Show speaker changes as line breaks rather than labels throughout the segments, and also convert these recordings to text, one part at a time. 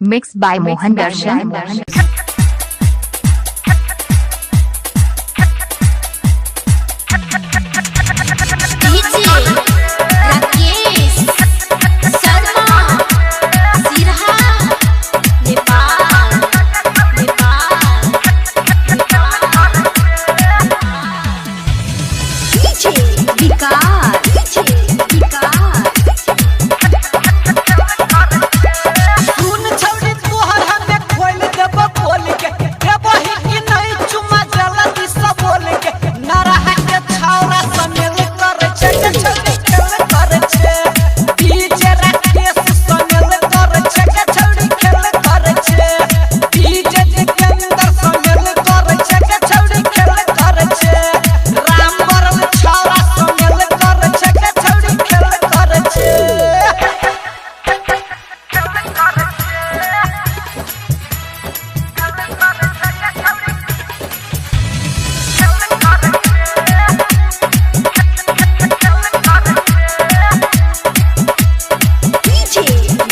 Mixed by Mohan Darshan.
DJ Rakesh Sharma Siraha Nepal Nepal Nepal. DJ Vikas DJ Vikas.
सुन छौड़ी तोहर हमे खोल देब बोल के देबही कि नहीं चुमा जल्दी सब बोल के न रह के छौरा समेल कर छै के छौड़ी खेल कर छै। डीजे राकेश समेल कर छै के छौड़ी खेल कर छै। डीजे जितेंद्र समेल कर छै के छौड़ी खेल कर छै। राम बरल छौरा समेल कर छै के छौड़ी खेल कर छै।
डीजे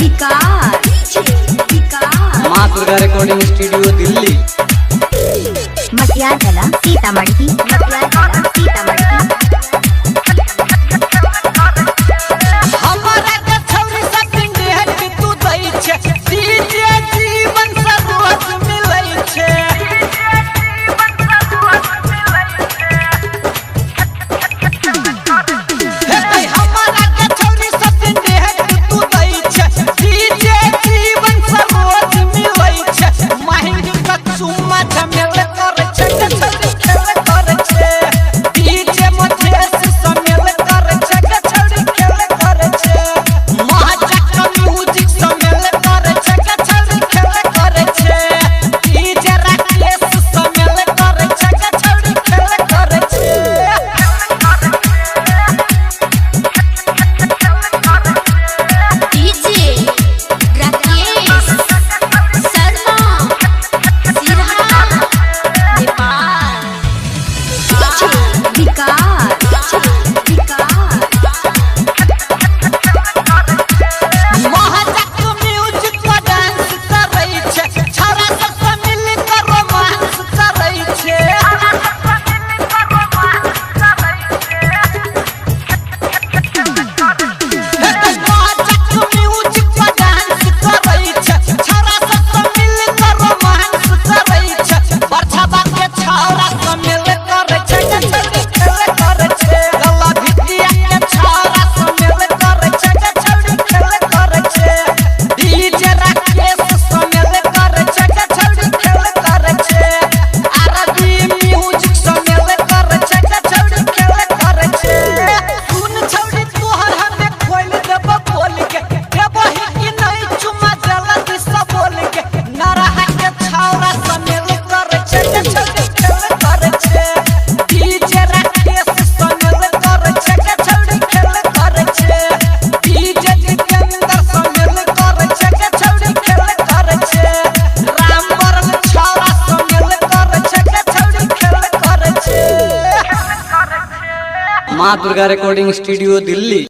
विकास डीजे विकास।
माँ दुर्गा रिकॉर्डिंग स्टूडियो दिल्ली।
मटियाढला सीतामढ़ी। मटियाढला सीतामढ़ी।
हमारा के छौरी सब पिंडी है कि तू दै छै। डीजे जीवन से रोज मिलै छै। हे भाई, हमारा के छौरी सब पिंडी है कि तू दै छै। डीजे जीवन से रोज मिलै छै। महंगी का चुम्मा झमेल कर छै के छौरी खेल कर छै। डीजे मधेश समेल कर छै के छौरी खेल कर छै। महाचक्र म्यूजिक समेल कर छै के छौरी खेल कर छै। डीजे राकेश समेल कर छै के छौरी खेल कर छै।
डीजे राकेश शर्मा सिरहा नेपाल। डीजे विकास डीजे विकास।
महाचक्र म्यूजिक पर डांस करै छै। छौरा सब से मिल कर रोमांस करै छै। महाचक्र म्यूजिक पर डांस करै छै। छौरा सब से मिल कर रोमांस करै छै। बरछाबा के छौरा समेल करै छै के छौरी खेल करै छै। गला भितिया के छौरा समेल करै छै के छौरी खेल करै छै। डीजे राकेश समेल करै छै के छौरी खेल करै छै। अरबी म्यूजिक समेल करै छै के छौरी खेल करै छै। सुन छौड़ी तोहर हमे खोल देब बोल के देबही कि नहीं चुमा जल्दी सब बोल के न रह के छौरा समेल करै छै के छौरी खेल करै छै। डीजे राकेश समेल करै छै के छौरी खेल करै छै। डीजे जितेंद्र समेल करै छै के छौरी खेल करै छै। राम बरल छौरा समेल करै छै के छौरी खेल करै छै।
माँ दुर्गा रिकॉर्डिंग स्टूडियो दिल्ली।